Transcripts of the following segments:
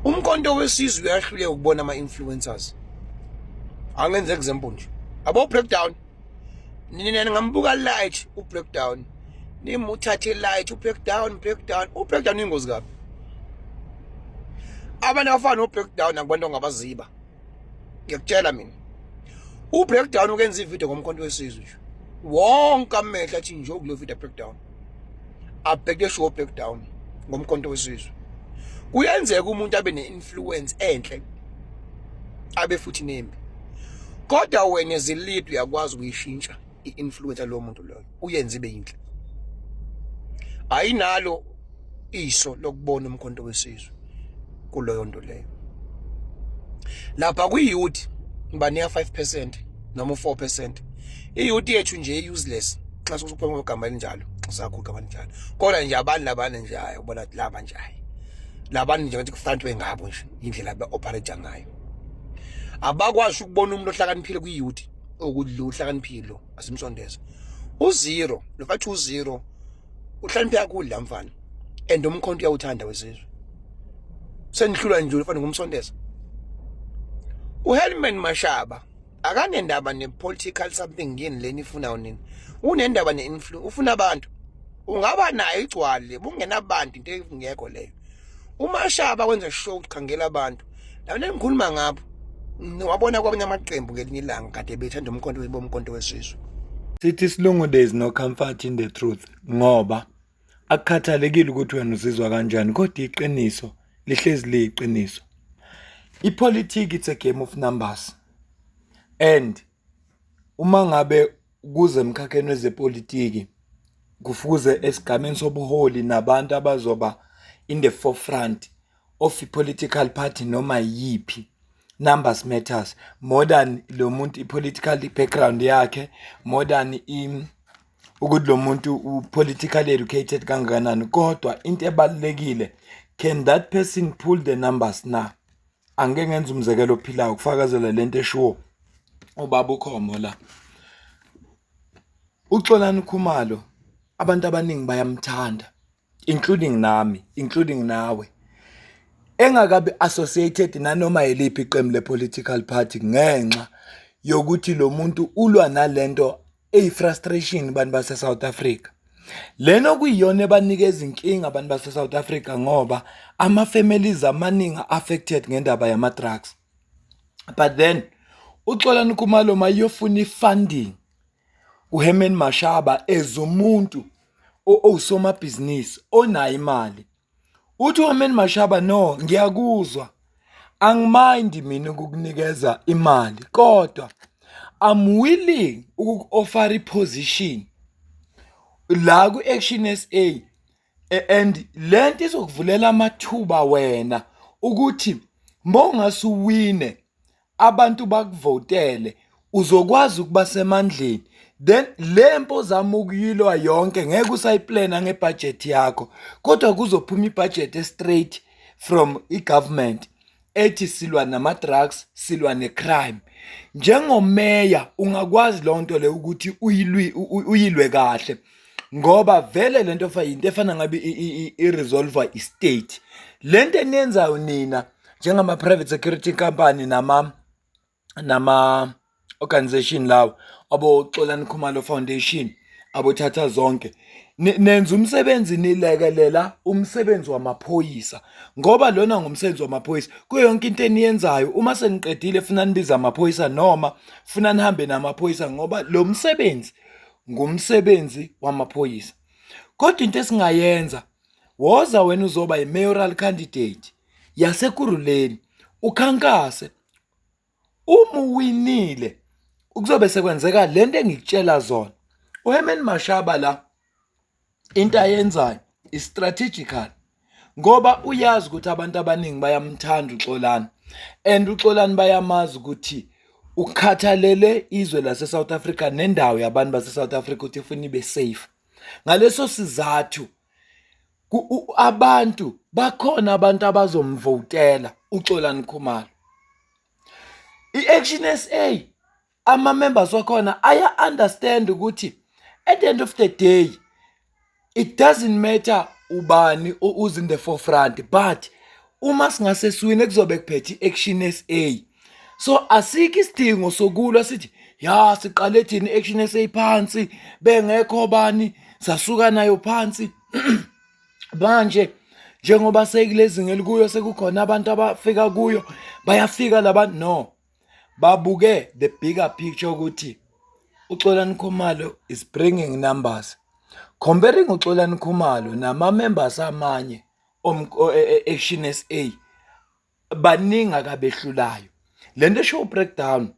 Umkhonto Wesizwe uyahluleka ukubona ama-influencers. Angenze example nje, abo breakdown, nina ningambuka light u-breakdown, nimuthathe light u-breakdown, breakdown, u-breakdown ingozi kabi. Abantu abafana no-breakdown akubantu ongabaziba, ngiyakutshela mina. U-breakdown ukenza ividiyo ngoMkhonto Wesizwe nje, wonke amehlo athi nje kuleyo video breakdown, abheke sure breakdown ngoMkhonto Wesizwe. Kuyenzeka umuntu abe ne-influence enhle, abe futhi nembi, kodwa wena as a leader uyakwazi ukuyishintsha i-influence yalowo muntu loyo, uyenze ibe yinhle. Ayinalo iso lokubona uMkhonto Wesizwe kuleyo nto leyo. Lapha kwi-youth ngibanika 5% noma u4%. I-youth yethu nje useless xa sokuphuma ngegama elinjalo, sakho igama elinjalo, kodwa nje abantu labana nje, hayi, ubona laba nje, hayi, labantu nje ngathi kufront ngabo nje, indlela abe-operate ngayo. Abakwazi ukubona umuntu ohlakaniphile kwi-youth, ukuthi lo uhlakaniphile, lo asimsondeze. U-zero lo fathi, u-zero uhlakaniphe kakhulu la mfana, and umkhonto uyawuthanda wesizwe. Senihlulwa nje ufana ngumsondeza. UHerman Mashaba akanendaba ne-political something yini leni ifunayo nini, unendaba ne-influence, ufuna abantu. Ungaba nayo igcwale, bungenabantu, into engekho leyo. UMashaba wenza sure ukuthi khangela abantu laba engikhuluma ngapho. Wabona kwabanye amaqembu ngelinye ilanga kade bethanda umkhonto bomkhonto Wesizwe. Sithi isilungu, there is no comfort in the truth, ngoba akukhathalekile ukuthi wena uzizwa kanjani, kodwa iqiniso lihlezi liyiqiniso. Ipolitiki, it's a game of numbers, and uma ngabe kuze emkhakheni wezepolitiki, kufuze esigameni sobuholi nabantu abazoba in the forefront of i-political party noma yiphi, numbers matters more than lo muntu i-political background yakhe, more than ukuthi lo muntu u-politically educated kangakanani, kodwa into ebalulekile, can that person pull the numbers na? Angike ngenza umzekelo ophilayo ukufakazela lento eshiwo ubaba uKhomo la. UXolani Khumalo, abantu abaningi bayamthanda, including nami, including nawe, engakabi associated nanoma yiliphi iqembu le-political party, ngenxa yokuthi lo muntu ulwa nalento eyi-frustration bantu base-South Africa, lena okuyiyona ebanikeza inkinga abantu base-South Africa, ngoba ama-families amaningi affected ngendaba yama-drugs. But then uXolani Khumalo mayofuna i-funding uHerman Mashaba, ezomuntu owusomabhizinisi onayo imali, uthi uHerman Mashaba, "No, ngiyakuzwa, angimind mina ukukunikeza imali, kodwa I'm willing ukuku-offer i-position la ku-Action SA, and lento izokuvulela amathuba wena ukuthi mawungasuwine, abantu bakuvotele, uzokwazi ukuba semandleni. Then le mpo ozama ukuyilwa yonke ngeke usayiplana ngebudget yakho, kodwa kuzophuma ibudget straight from i-government ethi silwa nama-drugs, silwa ne-crime. Njengomeya ungakwazi leyo nto leyo ukuthi uyilwe kahle, ngoba vele lento fa into efana ngabe i-resolve i-state. Lento eniyenzayo nina njengama-private security company nama organization lawo, abo Xolani Khumalo Foundation, abothatha zonke, nenza umsebenzi, nilekelela umsebenzi wamaphoyisa, ngoba lona ngumsebenzi wamaphoyisa. Kuyo yonke into eniyenzayo, uma seniqedile funa nibize amaphoyisa noma funa nihambe namaphoyisa, ngoba lo msebenzi ngumsebenzi wamaphoyisa. Kodwa into esingayenza, woza wena uzoba i-mayoral candidate yaseKurhuleni, ukhankase. Uma uwinile, kuzobe sekwenzeka lento engikutshela zona." UHerman Mashaba la into ayenzayo is-strategical, ngoba uyazi ukuthi abantu abaningi bayamthanda uXolani, and uXolani bayamazi ukuthi ukhathalele izwe lase-South Africa nendawo yabantu base-South Africa, ukuthi ifuna ibe safe. Ngaleso sizathu abantu bakhona, abantu abazomvotela uXolani Khumalo. I-Action SA, ama-members wakhona aya-understand ukuthi at the end of the day it doesn't matter ubani who's in the forefront, but Uma singase siwine kuzobe kuphethe i-Action SA. So asikho isidingo sokulwa sithi ya siqale thina i-Action SA phansi bengekho bani sasuka nayo phansi. Manje njengoba sekulezinga elikuyo sekukhona abantu abafika kuyo bayafika labantu no babuke the bigger picture ukuthi uXolani Khumalo is bringing numbers comparing uXolani Khumalo nama members amanye Action SA baningi akabehlulayo le nto esho breakdown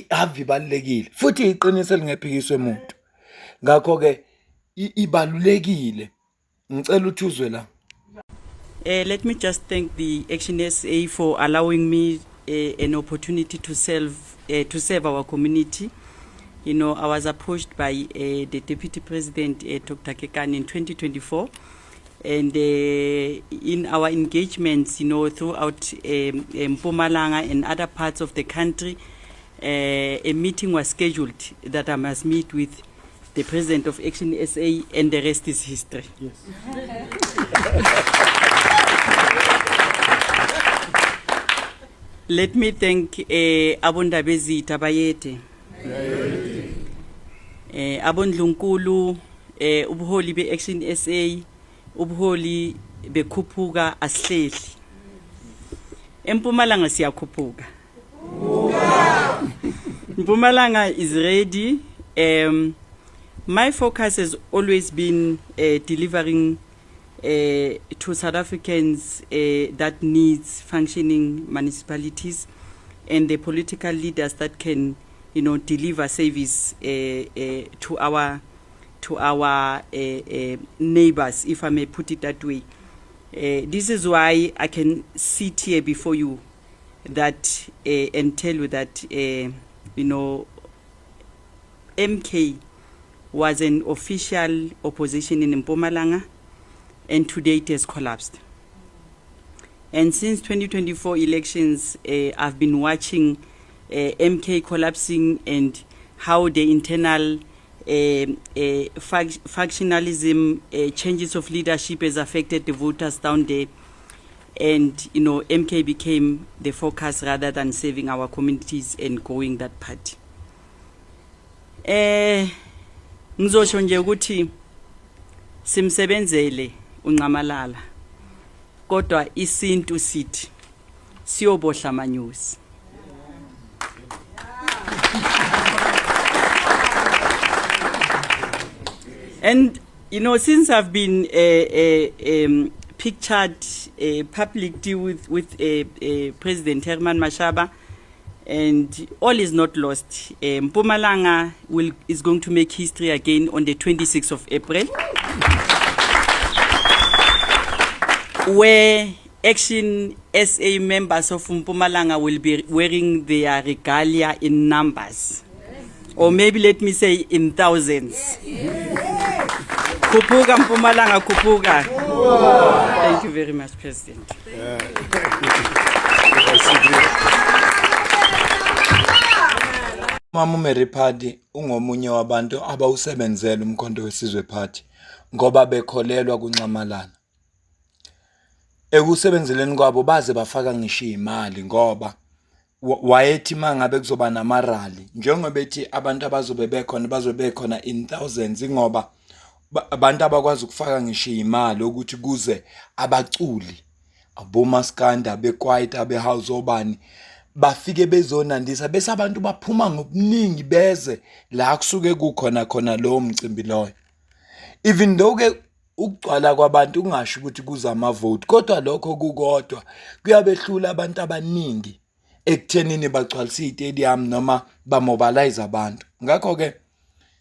ave ibalulekile futhi iqiniso elingephikiswe umuntu ngakho-ke ibalulekile ngicela uthi uzwe la. Let me just thank the Action SA for allowing me an opportunity to serve our community. You know, I was approached by the Deputy President, Dr. Kekana, in 2024. And in our engagements, you know, throughout Mpumalanga and other parts of the country, a meeting was scheduled that I must meet with the president of Action SA, and the rest is history. Yes. Let me thank Abondabezitha Bayete. Abondlunkulu, ubuholi be-Action SA, ubuholi bekhuphuka asihlehli. Empumalanga siyakhuphuka. Mpumalanga is ready. My focus has always been delivering to South Africans that needs functioning municipalities and the political leaders that can, you know, deliver service to our neighbors, if I may put it that way. This is why I can sit here before you that and tell you that you know, MK was an official opposition in Mpumalanga, and today it has collapsed. And since 2024 elections, I've been watching MK collapsing and how the internal factionalism, changes of leadership has affected the voters down there. And, you know, MK became the focus rather than saving our communities and growing that party. Ngizosho nje ukuthi simsebenzele uNxamalala, kodwa isintu sithi siyobohla amanyosi. And you know, since I've been pictured publicly with President Herman Mashaba, and all is not lost. Mpumalanga is going to make history again on the 26th of April, where Action SA members of Mpumalanga will be wearing their regalia in numbers, or maybe let me say in thousands. Khuphuka Mpumalanga, khuphuka. Thank you very much, President. Mama uMary Phadi ungomunye wabantu abawusebenzela uMkhonto weSizwe Party ngoba bekholelwa kuNxamalala. Ekusebenzeleni kwabo baze bafaka ngisho iy'mali ngoba wayethi uma ngabe kuzoba nama-rally njengoba ethi abantu abazobe bekhona bazobe bekhona in thousands ingoba abantu abakwazi ukufaka ngisho iy'mali ukuthi kuze abaculi abomaskandi abekwaito abe-house obani bafike bezonandisa bese abantu baphuma ngobuningi beze la kusuke kukhona khona lowo mcimbi loyo. Even though ke ukugcwala kwabantu kungasho ukuthi kuza amavoti kodwa lokho kukodwa kuyabehlula abantu abaningi ekuthenini bagcwalise iy'tediyamu noma bamobilize abantu. Ngakho-ke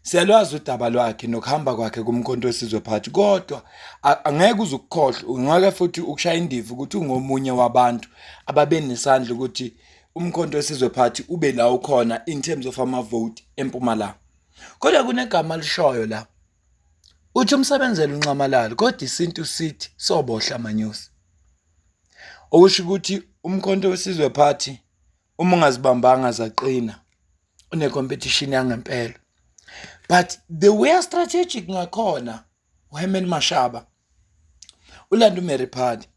siyalwazi udaba lwakhe nokuhamba kwakhe kuMkhonto weSizwe Party kodwa angeke uze ukukhohlwe, ungeke futhi ukushaya indiva ukuthi ungomunye wabantu ababenesandla ukuthi uMkhonto weSizwe Party ube la ukhona in terms of amavoti eMpumalanga. Kodwa kunegama alishoyo la, uthi umsebenzele uNxamalala kodwa isintu sithi sobohla amanyosi. Okusho ukuthi uMkhonto weSizwe Party uma ungazibambanga zaqina une-competition yangempela. But the way strategic ngakhona uHerman Mashaba ulanda uMary Phadi.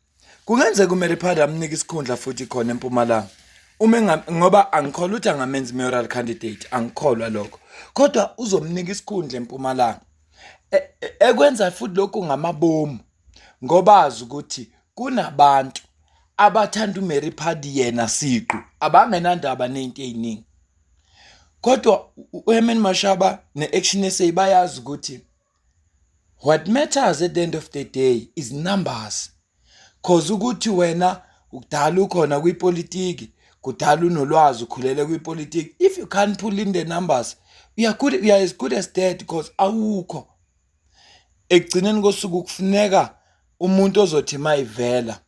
Kungenzeka uMary Phadi amnike isikhundla futhi khona eMpumalanga. Uma ngoba angikholwa ukuthi angamenza mayoral candidate, angikholwa lokho. Kodwa uzomnika isikhundla eMpumalanga. E, e, ekwenza futhi lokhu ngamabomu ngoba azi ukuthi kunabantu abathanda uMary Phadi yena siqu abangenandaba nezinto eziningi. Kodwa uHerman Mashaba ne-Action SA bayazi ukuthi what matters at the end of the day is numbers. Cause ukuthi wena kudala ukhona kwipolitiki, kudala unolwazi ukhulele kwipolitiki. If you can't pull in the numbers, you are good, you are as good as dead because awukho. Ekugcineni kosuku kufuneka umuntu ozothi mayivela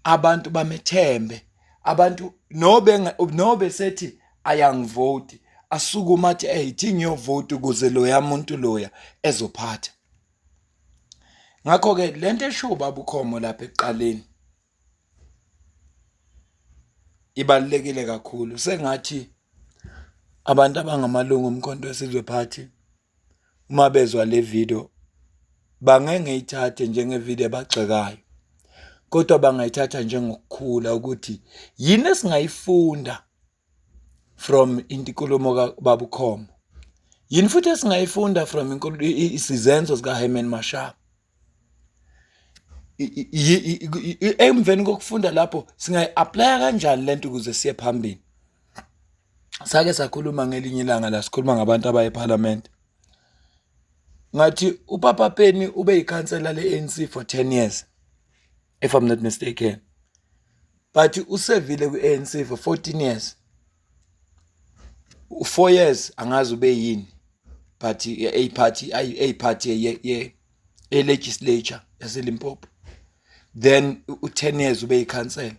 abantu bamethembe abantu nobe nobe sethi ayangivoti asukuma athi hey thi ngiyovota ukuze loya muntu loya ezophatha. Ngakho-ke lento eshiwo ubaba uKhomo lapha ekuqaleni ibalulekile kakhulu. Sengathi abantu abangamalungu oMkhonto weSizwe Party uma bezwa le video bangengeyithathe njenge-video ebagxekayo kodwa bangayithatha njengokukhula ukuthi yini esingayifunda from inkulumo kababa uKhomo. Yini futhi esingayifunda from izenzo zikaHerman Mashaba? Emveni kokufunda lapho singayi-aplaya kanjani lento ukuze siye phambili? Sake sakhuluma ngelinye ilanga la sikhuluma ngabantu abaye ePhalamende. Ngathi uPapa Penny ube yikhansela le-ANC for 10 years if I'm not mistaken. But usevile kwi-ANC for 14 years. U-4 years angazi ube yini but a party a party ye ye legislature yaseLimpopo. Then u-10 years ube yikhansela.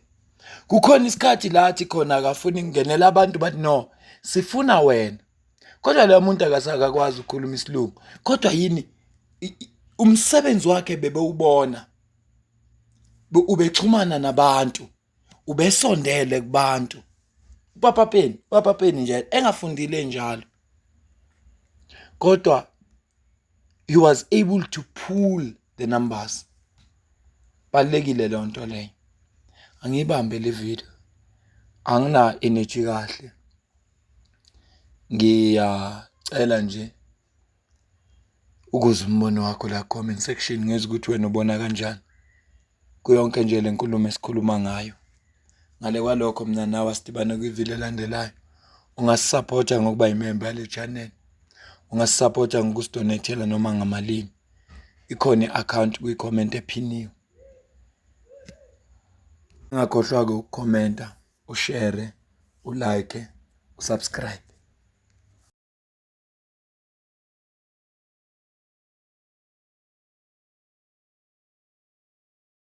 Kukhona isikhathi la athi khona akafuni kungenela abantu bathi no sifuna wena. Kodwa lo muntu akasakakwazi ukukhuluma isilungu. Kodwa yini umsebenzi wakhe bebewubona ubexhumana nabantu ubesondele kubantu uPapa Penny uPapa Penny nje engafundile njalo kodwa he was able to pull the numbers. Balekile leyo nto leyo. Angiyibambe le video, angina energy kahle, ngiyacela nje ukuze umbono wakho la comment section ngezwe ukuthi wena ubona kanjani kuyonke nje le nkulumo esikhuluma ngayo. Ngale kwalokho mina nawe asidibane kwividiyo elandelayo. Ungasisapotha ngokuba yimemba yale channel, ungasisapotha ngokusidonethela noma ngamalini. Ikhona i-akhawunti kwi-comment ephiniwe. Ungakhohlwa-ke ukukhomenta, ushere, ulike, usubscribe.